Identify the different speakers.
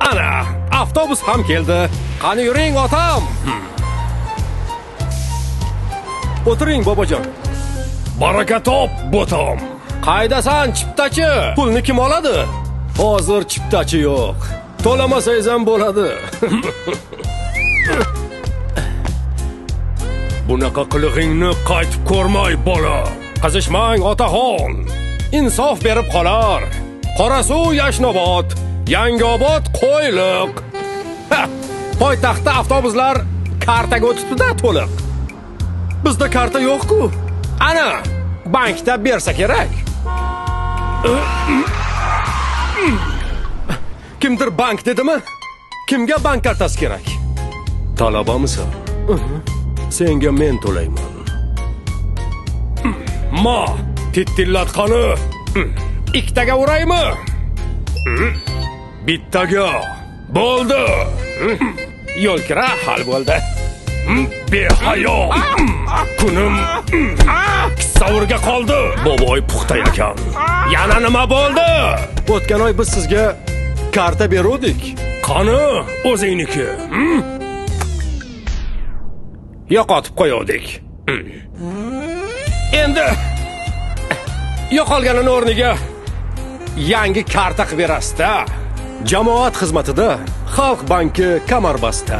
Speaker 1: Ana, avtobus ham keldi. Qani yuring, otam. O'tiring, bobojon.
Speaker 2: Baraka top, bo'tam.
Speaker 1: Qaydasan, chiptachi? Pulni kim oladi? Hozir chiptachi yo'q. To'lamasangiz ham bo'ladi.
Speaker 2: Bunaqa qilig'ingni qaytib ko'rmay, bola.
Speaker 1: Qizishmang, otaxon. Insof berib qolar. Qorasuv Yashnobod, Yangiobod Qo'yliq. Ha, poytaxtda avtobuslar kartaga o'tibdi-da to'liq. Bizda karta yo'q-ku. Ana, bankda bersa kerak. Kimdir bank dedimi? Kimga bank kartasi kerak?
Speaker 2: Talabamisan? Senga men to'layman.
Speaker 1: Ma,
Speaker 2: Titillat qani.
Speaker 1: Ikkitaga uraymi?
Speaker 2: Bittaga. Bo'ldi.
Speaker 1: Yo'l kira hal bo'ldi.
Speaker 2: Behayo. Kunim kissavurga qoldi. Boboy puxta ekan.
Speaker 1: Yana nima bo'ldi? O'tgan oy biz sizga karta beruvdik.
Speaker 2: Qani o'zingniki?
Speaker 1: Yo'qotib qo'yuvdik. Endi yo'qolganini o'rniga yangi karta qilib berasiz-da. Jamoat xizmatida Xalq banki kamarbasta.